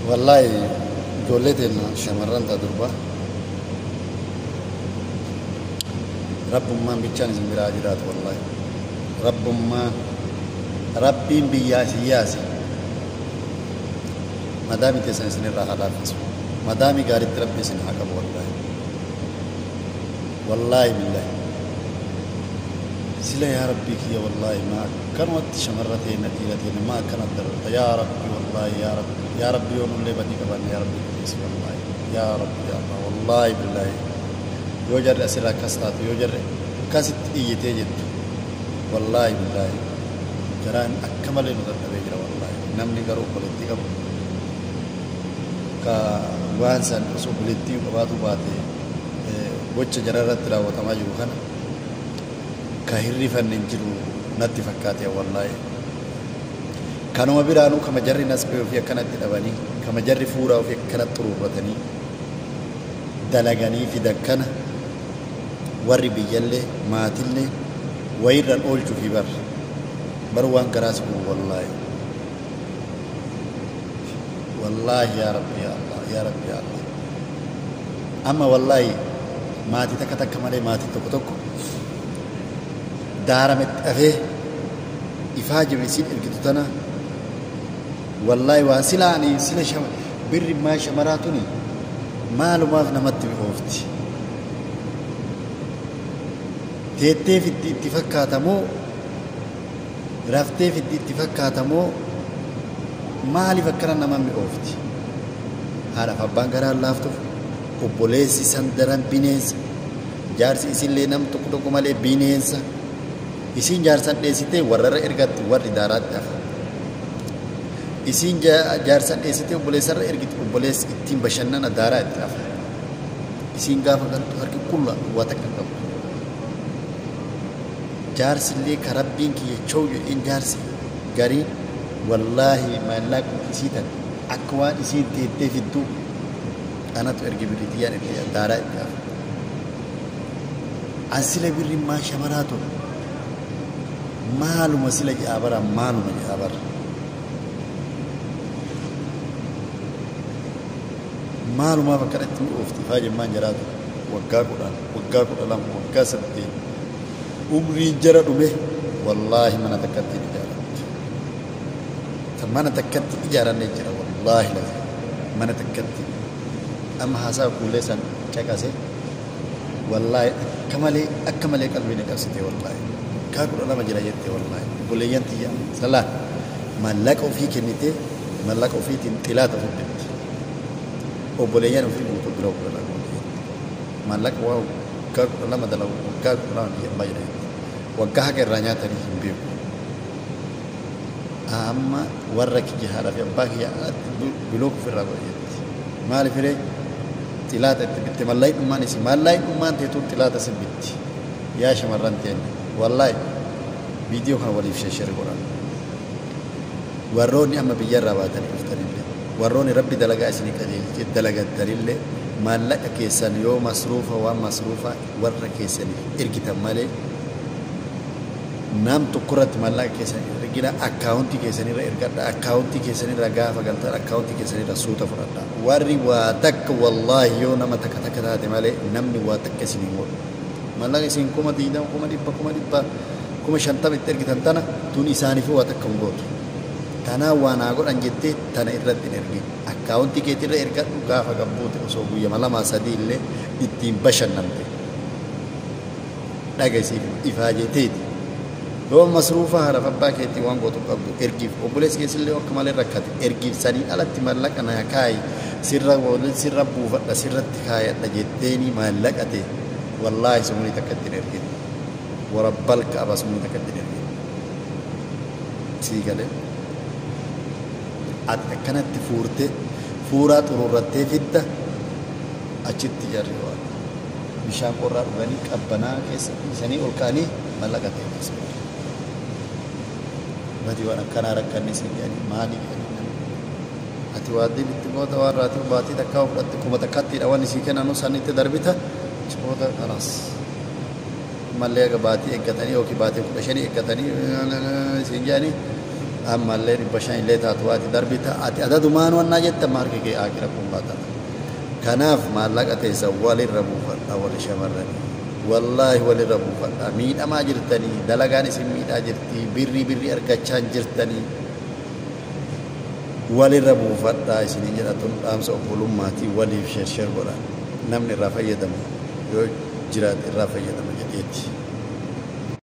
Wallaahi ijoollee teenya shamarran ta'a durbaa rabbummaan bichaan isin biraa jiraatu. Wallaahi rabbummaan rabbiin biyyaa isin yaase madaami teessan isin irraa haa laaffisu, madaami gaariitti rabbi isin haa qabu. Wallaahi wallaahi billaahi sila yaa rabbii kiyya, wallaahi maa akkanumatti shamarra teenya dhiira teenya maa akkanatti dararta yaa rabbi? Wallaahi yaa rabbi, yaa rabbi, yoo nullee badii qabaanne yaa rabbi dhiisi. Wallaahi yaa rabbi yaa Allah, wallaahi billaahi yoo jarri asirra akkas taatu, yoo jarri akkasitti iyyitee jettu, wallaahi billaahi garaan akka malee nu dadhabee jira. Wallaahi namni garuu obboleettii qabu ka waan san osoo obboleettii qabaatu baate gocha jara irratti raawwatamaa jiru kana ka hirrifanne hin jiru natti fakkaate. Wallaahi kanuma biraanuu kama jarri nasbee ofii akkanatti dhabanii, kama jarri fuuraa ofii akkanatti xuruurratanii dalaganii fidan kana warri biyyallee maatillee wayirran oolchuufi bar bar waan garaas gubu. Wallaahi wallaahi yaa rabbi yaa Allah, yaa rabbi yaa Allah. Amma wallaahi maatii takka takka malee maatii tokko tokko daarametti hafee ifaa jiru isiin ergitu tana. Wallaahi waan sila ani sila shama birri maa shamaraa tuni maalumaaf namatti mi'oofti teettee fiddi itti fakkaatamoo, raftee fiddi itti fakkaatamoo, maaliif akkana nama mi'oofti? Haadhaaf abbaan garaan laaftuuf, obboleessi san daran bineensa, jaarsi isillee nam tokko tokko malee bineensa. Isiin jaarsan dheessitee warrarra ergatti, warri daaraatti hafa. Isiin jaarsan dheessitee obboleessarra ergiti, obboleessi ittiin bashannana daaraa itti hafa. Isiin gaafa galtu harki qulla, waa takka hin qabdu. Jaarsillee ka rabbiin kiyya choo jedheen jaarsi gariin wallaahi maallaqni isii tan akka waan isiin teettee fidduu anatu erge, birrii tiyyaan erge, daaraa itti hafa. An sila birri maa shamaraa tun maaluma sila jedhaa bara, maaluma jedhaa bara, maalumaaf akkanatti mi'oofti ifaa jemmaan jaraatu? Waggaa 10, waggaa 12, waggaa 8 umriin jara dhume. Wallaahi mana takkatti hin ijaaramtu. Ta mana takkatti ijaaranne jira. Wallaahi lafa mana takkatti amma haasaa kuulee san caqase, wallaahi akka malee akka malee qalbii na qabsite. Wallaahi waggaa 12 jira jette. Wallaahi obboleeyyan tiyya salaa maallaqa ofii kennitee maallaqa ofiitiin xilaata ofitti bitti, obboleeyyan ofii guutuu bira 12 jette. Maallaqa waa waggaa 12 dalagu, waggaa 12 biyya ambaa jira jette, waggaa haga irraa nyaatanii hin beeku. Amma warra kiyya haadha fi abbaa kiyya alatti block ofirraa godhe jetti. Maaliif hiree xilaata itti bitte? Mallaayidhummaan isii mallaayidhummaan teetuun xilaata si bitti. Yaa shamarran teenne, wallaahi viidiyoo kana waliif share godhan. Warroonni amma biyyarraa baatanii dhuftanillee, warroonni rabbi dalagaa isinii qajeelchee dalagattanillee, maallaqa keessan yoo masruufa waan masruufa warra keessaniif ergitan malee nam tokkorratti maallaqa keessan ergina. Akkaawuntii keessanirra ergadha. Akkaawuntii keessanirra gaafa galtan akkaawuntii keessanirra suuta fudhadha. Warri waa takka wallaahi yoo nama takka takka taate malee namni waa takka isin hin godhu. Maallaqa isin 20,000, 100,000, 100,000, 50,000 itti ergitan tana tun isaaniifuu waa takka hin gootu. Tanaa waa naa godhan jettee tana irratti hin ergin. Akkaawuntii keetirra ergadhu. Gaafa gabbuute osoo guyyama lamaa sadii illee ittiin bashannante dhagasiif ifaajeteeti. Yoo masruufa haadhaaf abbaa keetii waan gootu qabdu ergiif. Obboleessi keessillee akka malee rakkate ergiif. Sanii alatti maallaqa naa kaayi, sirra sirra buufadha, sirratti kaayadha jetteeni maallaqa ta'e wallaahi sumunii takka ittiin ergin. Warabbal ka'aba sumunii takka ittiin ergin. Sii galee ati akkanatti fuurte fuuraa xururrattee fidda, achitti jarri waan bishaan qorraa dhuganii qabbanaa keessa dhiisanii ol ka'anii mallaqa ta'e keessa. Bati waan akkanaa rakkanne siin jedhanii maali jedhanii namni ati waa itti booda waan raatii baatii takkaa fudhatte 1000ttiidha waan isii kennanu san itti darbita. Achi booda kalaas mallee aga baatii eeggatanii yookiin baatii 15 eeggatanii siin jedhanii. Ammallee 500 illee taatu ati darbita, ati adadumaan wannaa jetta harki kee akira qullaa ta'a. Kanaaf maallaqa teessan walirra buufadha, warri shamarranii. Wallaahi walirra buufadha. Miidhamaa jirtanii, dalagaan isin miidhaa jirti, birrii birrii argachaa hin jirtanii. Walirra buufadhaa isiniin jedha. Tun dhaamsa obbolummaatii, waliif share share godha. Namni irraa fayyadamu yoo jiraate irraa fayyadama jedheeti.